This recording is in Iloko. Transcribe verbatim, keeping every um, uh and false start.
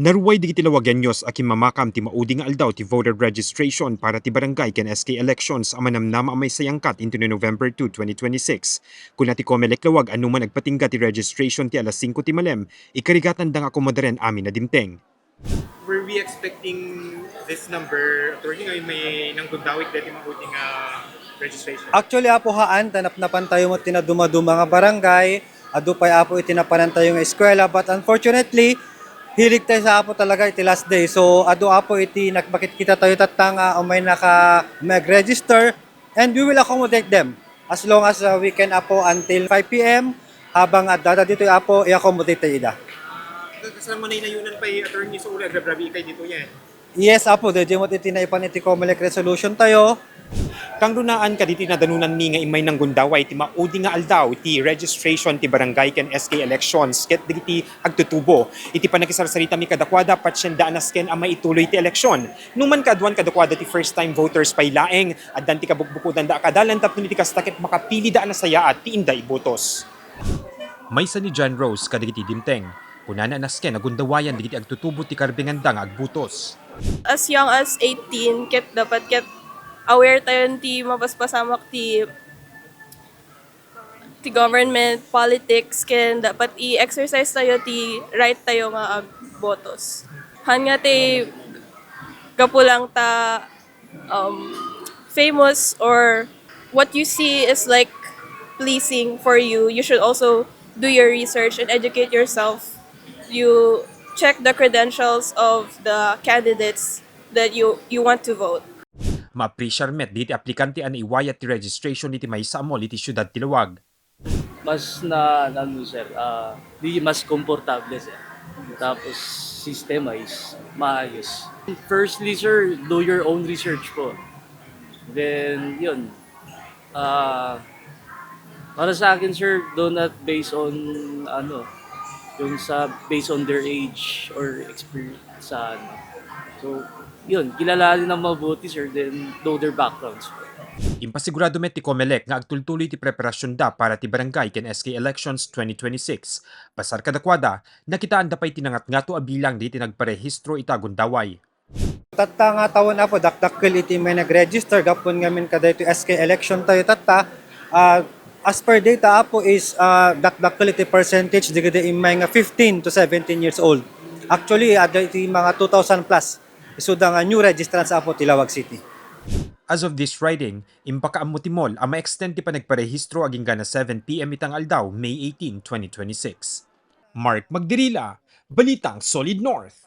Naruay dagiti Lawagueños a kimmamakam ti maudi nga aldaw ti voter registration para ti barangay ken S K elections a manamnama a maysayangkat intono November two, twenty twenty-six. Kuna ti Comelec Laoag a numan agpatingga ti registration ti alas singko ti malem, ikarigatanda nga akomodaren amin a dimteng. Were we expecting this number, attorney, nga may nanggundaway deti maudi nga registration? Actually, Apo, haan, ta napnapan tayo met ti nadumaduma nga barangay, adu pay, Apo, iti napanan tayo nga eskwela, but unfortunately, hilig tayo sa, Apo, talaga iti last day. So, adu, Apo, iti nagpakitkita tayo tatta nga umay naka mag-register, and we will accommodate them as long as uh, we can, Apo, until five p.m. Habang adda ditoy, Apo, i-accommodate tayo ida. Kasla manay-nayunan pay, attorney, so uli agrabrabi ikay ditoy eh. Yes, Apo, daydiay met iti naipan iti Comelec resolution tayo. Kangrunaan kaditi nadanonanmi nga immay nanggundaway ti maudi nga aldaw ti registration ti barangay ken S K elections ket dagiti agtutubo. Iti pannakisarsaritami kadakuada, patienda a nasken a maituloy ti eleksyon. Numan kaaduan kadakuada ti first time voters pay laeng, addan ti kabukbukudanda a kadalan tapno iti kasta ket makapilida a nasayaat ti inda ibotos. Maysa ni John Rose kadagiti dimteng. Kunana a nasken a gundawayan dagiti agtutubo ti karbenganda nga agbotos. As young as eighteen, ket dapat ket aware tayo ti mapaspasamak ti ti government, politics, ken dapat i-exercise tayo ti right tayo nga agbotos. Han nga ti gapu lang ta um, famous or what you see is like pleasing for you, you should also do your research and educate yourself. You check the credentials of the candidates that you you want to vote. Maapresiar met dagiti aplikante a naiwayat ti registration iti maysa a mall iti siudad ti Laoag. Mas na, ano sir, ah, di mas komportable sir. Tapos sistema is maayos. Firstly sir, do your own research po. Then yun, ah, para sa akin sir, do not base on ano, yung sa based on their age or experience sa ano. So, yun, kilalanin ng mabuti sir, then know their backgrounds po. Impasigurado met ti Comelec nga agtultuloy ti preparasionda para ti barangay ken S K elections twenty twenty-six. Pasar kadakuada, nakitaanda pay ti nangatngato a bilang dagiti nagparehistro ita gundaway. Tatta nga tawen, Apo, dakdakkel iti may nag-register gapu ngamin kadaytoy S K election tayo tatta. Ah, as per data, Apo, is ah, dakdakkel iti percentage dagiti immay nga fifteen to seventeen years old. Actually, adda iti mga two thousand plus isuda nga new registrants, Apo, ti Laoag City. As of this writing, impakaammo ti mall a ma-extend ti panagparehistro agingga na seven p.m. ita nga aldaw, May eighteen, twenty twenty-six. Mark Magdirila, Balitang Solid North.